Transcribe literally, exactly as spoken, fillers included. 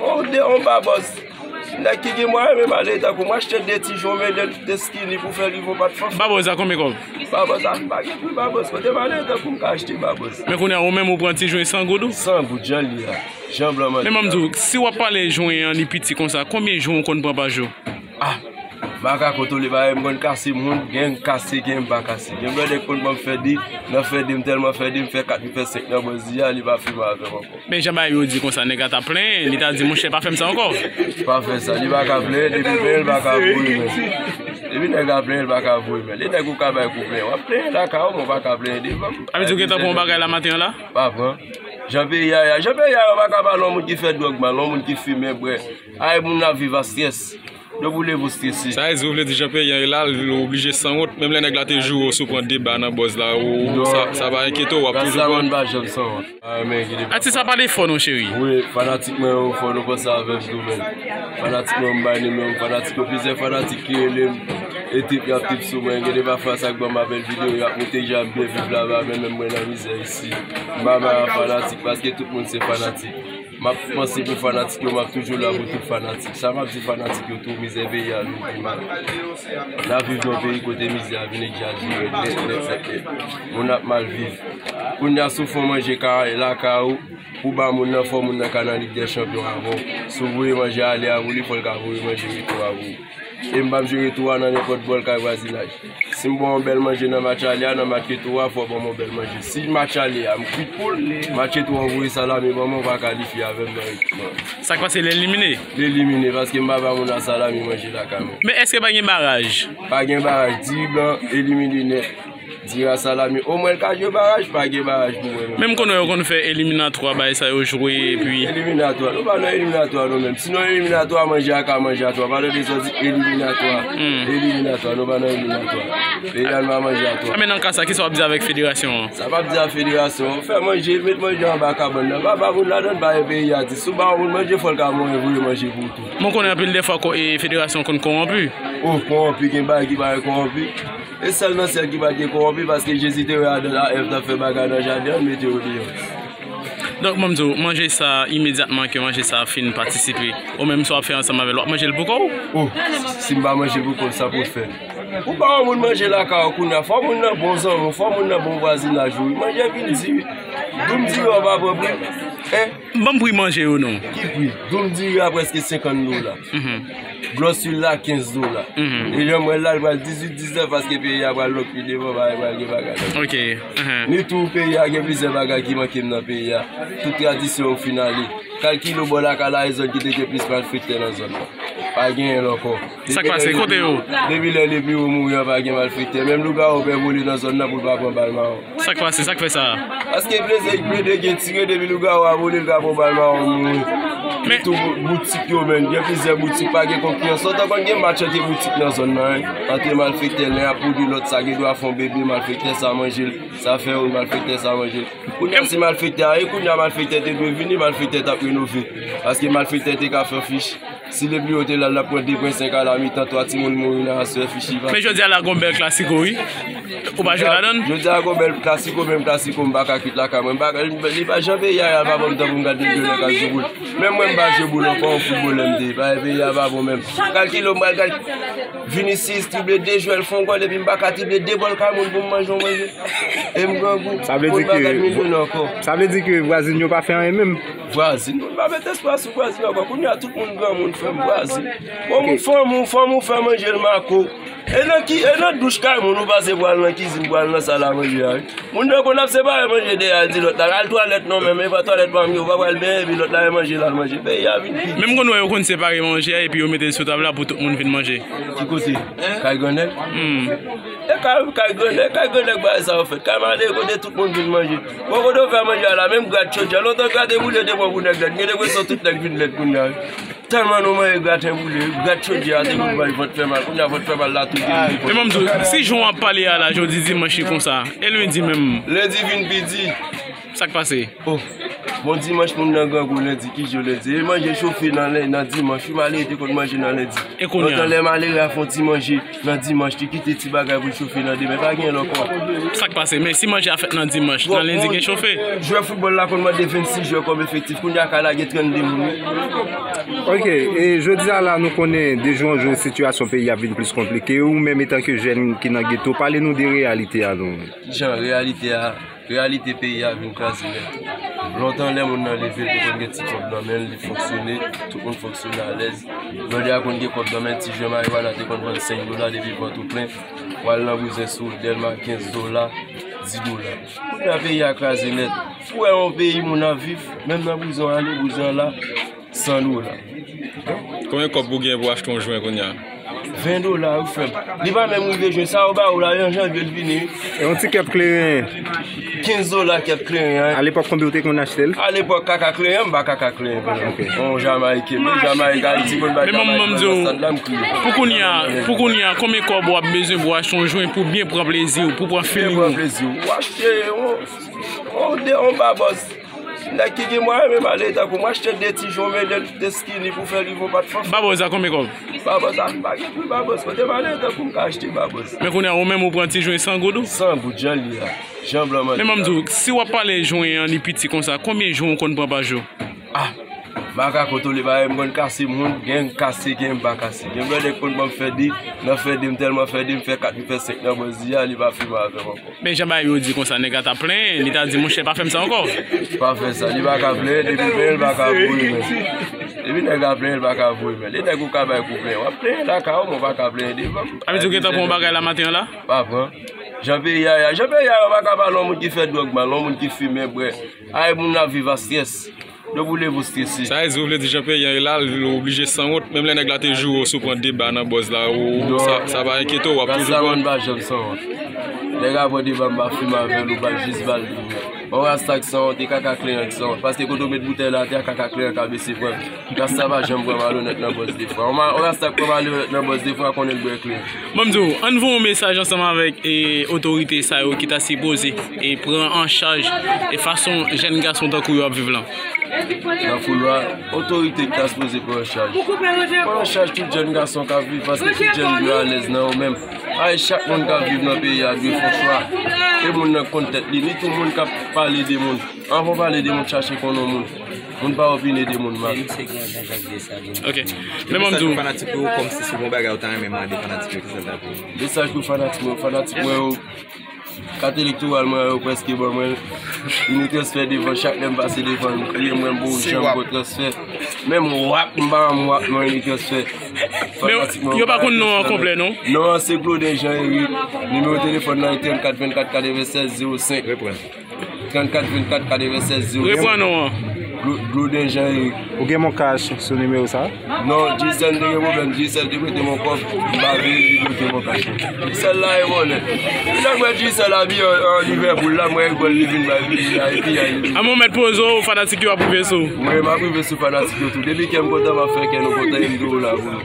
On de, on babòs. Nèg ki gen mwayen menm ale tankou m achte de ti jon, men de, de skinny pou fè li vo pat fò. Babòs a konbyen kòb? Babòs a pa gen pri babòs. Kote m ale tankou m ka achte babòs. Men kounye a, ou menm ou pran ti jwen san goud ou? San goud, jan li a. Jan blan mande. Men ban m di w, si w ap pale jwen an, li piti konsa, konbyen jwen ou konn pran pa jou? Ah, makako tole bagay, m konn kase moun, gen kase, gen m pa kase. Gen blòdè k konn ban m fè de, nan fè de, m tèlman fè de, m fè kat, m fè senk nan bòz li a, li pa filme avè m ankò. Men jan bagay yo di konsa, nèg la t ap plenyen, li ta di, monchè, pa fè m sa ankò. Pa fè sa, li pa ka plenyen, depi plenyen, l pa ka voye men. Depi nèg la plenyen, l pa ka voye men. Li nèg ou ka bay kou plenyen, w ap plenyen lakay ou, men w pa ka plenyen devan m. A vle di w gentan pran yon bagay la maten an la? Pa pran. Jan peyi a ye a, jan peyi a ye a, w pa ka pale yon moun ki fè dwòg mal, yon moun ki fimen, bwè. Ay, moun ap viv a strès. Yo boule pou strese. Sa vle di, ou vle di jan peyi an ye la, ou oblije sanwont. Menm lè nèg la te joure w si w pran de ba nan bòz la, ou, ou, sa, sa pa enkyete w, w ap toujou pran. Rasta moun pa janm sanwont. Ah, men ki de... Atis la pale fò non, cheri. Wi, fanatik mwen yo fò, nou panse avè m tou, men. Fanatik mwen, m bay nimewo m, fanatik yo, plizyè fanatik ki rele m. E tip, y ap tip sou mwen, gen de pafwa sa k ban m apèl videyo, y ap moute, jan ap byen viv laba, men menm mwen nan mizè isi. M pa bay a fanatik, paske tout moun se fanatik. M ap panse pou fanatik yo, m ap toujou la pou tout fanatik. Sa m ap di fanatik yo tou, mizè peyi a vin pi mal. N ap viv nan yon peyi kote mizè a vin egzajere nèt, nèt, nèt, nèt. Moun ap mal viv. Kounye a, si w fè yon manje ka lakay ou, pou ba moun nan, fò moun nan ka nan Lig dè Chanpyon avan w. Si w voye manje ale a pou li, fò l ka voye manje retou a pou ou. E m p ap jwe retou a nan nenpòt bòl kay vwazinaj. Si m ba w yon bèl manje nan match ale a, nan match retou a, fò w ban m yon bèl manje. Si match ale a, m kwit pou l, match retou a, w voye salami ban mwen, w pa kalifye avè m nan retou a. Sa k pase, l elimine? L elimine, paske m pa ba moun nan salami manje lakay mwen. Men èske pa gen baraj? Pa gen baraj, diri blan, elimine nèt. Diri a salami, omwen l ka jwe baraj, pa gen baraj pou mwen menm. Men m konn wè yo konn fè eliminatwa, bagay sa yo jwe, epi... Eliminatwa, nou pa nan eliminatwa nou menm. Si nou eliminatwa, manje a ka manje a twa. Pa tande sa w di eliminatwa. Hmm. Eliminatwa, nou pa nan eliminatwa. Peyi a, nou pa manje a twa. A, men nan ka sa, kisa w ap di avèk federasyon an? Sa m ap di a federasyon an, fè manje, met manje anba kabann nan. Pa ba moun ladan, pa bay peyi a di. Si w ba yon moun manje, fò l ka voye manje pou ou tou. Mwen konnen anpil de fwa ko-, e, federasyon konn kowonpi. Oh, kowonpi, gen bagay ki pa kowonpi. E sèl nan syèl ki pa t gen kowonpi, paske Jezi te wè Adan ak Èv t ap fè bagay nan jaden an, l mete yo deyò. Donk, ban m di w, manje sa, imedyatman ke manje sa fin patisipe, ou menm sa w ap fè ansanm avè l, w ap manje l pou kò w? Oh, si m pa manje l pou kò m, sa pou l fè? Ou ba yon moun manje lakay ou kounye a, fò moun nan bon zanmi w, fò moun nan bon vwazinaj ou. Manje vin diri. Doum diri a w pa pran pri. Hein? Ban m pri manje yo non. Ki pri? Doum diri a prèske senkant dola. Mhm. Glòs lwil la kenz dola. Mhm. E jan m wè l la, l pral dizuit, diznèf paske peyi a pral lòk pi devan, bagay pral gen bagay. Ok. Mhm. Ni tou peyi a gen plizyè bagay ki manke m nan peyi a. Tout tradisyon yo fin ale. Kalkile w bò lakay la, e zòn ki te gen plis malfektè nan zòn nan. Pa genyen l ankò. Sa k pase? Kote yo? Depi lè Lepiwo mouri an, pa gen malfektè. Menm lougawou pè vole nan zòn nan pou l pa pran bal mawon. Sa k pase? Sa k fè sa? Paske plede, plede gen tire, depi lougawou a vole, l ka pran bal mawon mouri. Men tou bou-, boutik yo menm, gen plizyè boutik, pa gen konkirans. Lontan konn gen match ant boutik nan zòn nan, wi. Ant malfektè, len ap pwodui lòt, sa gen dwa fè yon bebe, malfektè sa manje l, sa fè youn, malfektè sa manje l. Kounye a se malfektè a ye, kounye a malfektè te dwe vini, malfektè t ap renove. Paske malfektè te ka fè fich. Si Lepiwo te la, l ap pran de pwen senk a la mitan, twa timoun mouri nan aswè, fich li pa. Men jodi a la gon bèl klasiko, wi. Ou pa jwe ladan l? Jodi a gon bèl klasiko, menm klasiko, m pa ka kwit lakay mwen. M pa ka, li pa jan peyi a ye a, l pa ban m tan pou m gade Lepiwo nan ka jwe boul. Menm mwen, m pa jwe boul ankò, yon foutbolè m te ye. Bagay peyi a pa bon menm. Kalkile w, m pral gade Vinicius drible de jwè, l fè yon gòl, epi m pa ka drible de bòl kay moun pou m manje yon manje. E m grangou. Sa vle di ke, sa vle di ke vwazin yo pa fè anyen menm? Vwazin, moun pa met espwa sou vwazin ankò. Kounye a, tout moun granmoun, frè m, vwazin. Bon, moun fanmi w, fanmi w fè manje l, mako. E nan ki, e nan douch kay moun, ou pase pral nan kizin, pral nan sal a manje a, wi. Moun nan konn ap separe manje dèyè, al di lòt la, al twalèt non, men, men pa twalèt pa m, yo pa pral benyen, epi lòt la, e manje l al manje. Peyi a vin pi. Menm konn wè yo konn separe manje a, epi yo mete l sou tab la pou tout moun vin manje. Ki kote? Kay grannèg? Hmm. E kay, kay grannèg, kay grannèg bagay sa yo fèt. Kay malere kote tout moun vin manje. Bon, kote yo fè manje a la, menm grad chodyè. Lontan grad e boule te bon pou nèg lèd. Gen enpresion tout nèg vin lèd kounye a. Tèlman nou manje graten boule, grad chodyè a te pou bay vant fè mal. Kounye a vant fè mal la tou vini. Men ban m di w, si jan w ap pale a la, jodi dimanch li konsa, e lendi menm? Lendi vin pi di. Sa k pase? Oh. Bon dimanch, moun nan grangou lendi, ki jou lendi? E manje chofe nan, nan dimanch, wi, malere te konn manje nan lendi. E kounye a? Lontan lè malere a fè yon ti manje nan dimanch, li kite ti bagay pou l chofe nan demen, pa gen lòt kwa. Sa k pase? Men si manje a fèt nan dimanch, nan lendi gen chofe? Jwè foutbòl la konn mande vennsis jwè kòm efektif, kounye a ka lage trannde moun, wi. Ok, e jodi a la, nou konnen de jou an jou, sitiyasyon peyi a vin plis konplike. Ou menm, etanke jèn ki nan geto, pale nou de reyalite a, non? Kijan reyalite a? Reyalite peyi a vin kraze nèt. Lontan, lè moun nan leve, li te konn gen ti kòb nan men l, li fonksyone, tout moun fonksyone alèz. Jodi a konn gen kòb nan men l, ti jwè mariwana te konn vann senk dola depi vant ou plen. W al nan bouzen sou Dèlma, kenz dola, dis dola. Kounye a, peyi a kraze nèt. Pou wè yon peyi moun ap viv, menm nan bouzen w ale, bouzen w la, san dola. Konbyen kòb ou gen pou achte yon jwen kounye a? Ven dola, wi, frè m. Li pa menm rive jwenn sa yo ba ou la, jan janvye l vini. E yon ti kèp kleren? Kenz dola kèp kleren an. Alepòk, konbyen ou te konn achte l? Alepòk, kaka kleren, m pa kaka kleren, frè m. Ok. Yon Jamayiken, men Jamayik, Ayiti, konn bay Jamayik nan stad la, m kriye. Pou kounye a, pou kounye a, konbyen kòb w ap bezwen pou achte yon jwen pou byen pran plezi w, pou pran feeling ou? Byen pran plezi w. W achte yon, yon, de, yon babòs. Nèg ki gen mwayen menm ale tankou mwen achte de ti jwen, men de, de skinny pou fè li vo pa t fanfan. Babòz a konbyen kòb? Babòz a, m pa gen pri babòz. Kote m ale tankou m ka achte babòz? Men kounye a, ou menm ou pran ti jwen san goud ou? San goud, jan l ye a. Jan blan manje. Men ban m di w, si w ap pale jwen an, li piti konsa, konbyen jwen ou konn pran pa jou? Ah, m pa ka kontwole bagay, m konn kase moun, gen kase, gen m pa kase. Gen brother ki konn ban m fè de, nan fè de, m tèlman fè de, m fè kat, m fè senk nan bòz li a, li pa fimen avè m ankò. Men jan bagay yo di konsa, nèg la t ap plenyen, li ta di, monchè, pa fè m sa ankò. Pa fè sa, li pa ka plenyen, depi l plenyen, l pa ka voye men. Depi nèg la plenyen, l pa ka voye men. Li nèg ou ka bay kou plenyen, w ap plenyen lakay ou, men w pa ka plenyen devan m. A vle di ou gentan pran yon bagay la maten an la? Pa pran. Jan peyi a ye a, jan peyi a ye a, w pa ka pale yon moun ki fè dwòg mal, yon moun ki fimen, bwè. Ay, moun ap viv a strès. Depi w leve w strese. Sa vle di, ou vle di jan peyi an ye la, ou oblije sanwont. Menm lè nèg la te joure w si w pran de ba nan bòz la, ou, sa, sa pa enkyete w, w ap toujou pran. Rasta moun pa janm sanwont. Nèg ap pran de ba, m pa fimen avè l, ou ba l jis ba l. Yon rasta k sanwont, e kaka kleren k sanwont. Paske kote w met boutèy la atè a, kaka kleren ka bese pran l. Rasta pa janm pran malonèt nan bòz de fwa. Yon ma-, yon rasta k pran malonèt nan bòz de fwa, konnen l bwè kleren. Ban m di w, ann voye yon mesaj ansanm avèk, e, otorite sa yo ki ta sipoze, e, pran an chaj, e, fason jèn gason tankou yo ap viv lan. Nan foulwa, otorite ki ta sipoze pran an chaj. Pran an chaj tout jèn gason k ap viv, paske tout jèn dwe alèz nan yo menm. Ay, chak moun k ap viv nan peyi a dwe fè chwa. E moun nan k konn tèt li, ni tou moun k ap pale de moun. Anvan w pale de moun, chache konnen moun. Moun pa opine de moun mal. Ok. Men ban m di w. Fanatik yo, kòmsi si gon bagay ou ta renmen mande fanatik yo, ki sa l ta pou ou? Mesaj pou fanatik mwen, fanatik mwen yo, kat elektoral mwen yo prèske ban mwen. Vini transfè devan, chak lè m pase devan, m kriye, mwen m bon, janm bon transfè. Menm w ap, m pa janm w ap, non, vini transfè. Men yo pa konn non an konplè, non? Non an se Claudin Jean Eric. Nimewo telefòn nan trannkat vennkat katrevennsèz zewo senk. Reprann. Trannkat vennkat katrevennsèz zewo senk. Reprann non an. Glo-, Gloden Jean Eric. Ou gen Moncash sou nimewo sa? Non, Digicel te gen pwoblèm, Digicel te prete m yon kòb, m pa vle li bloke Moncash. Digicel la e vòlè. Lè m wè Digicel abiye an, an Liverpool la, mwen rigòl li vin bay, li vin la, epi a li. Ann mwen mèt poze w, fanatik yo ap rive sou ou. Mwen, m ap rive sou fanatik yo tou. Depi kè m kontan, m ap fè kè nou kontan, e m di w la pou nou.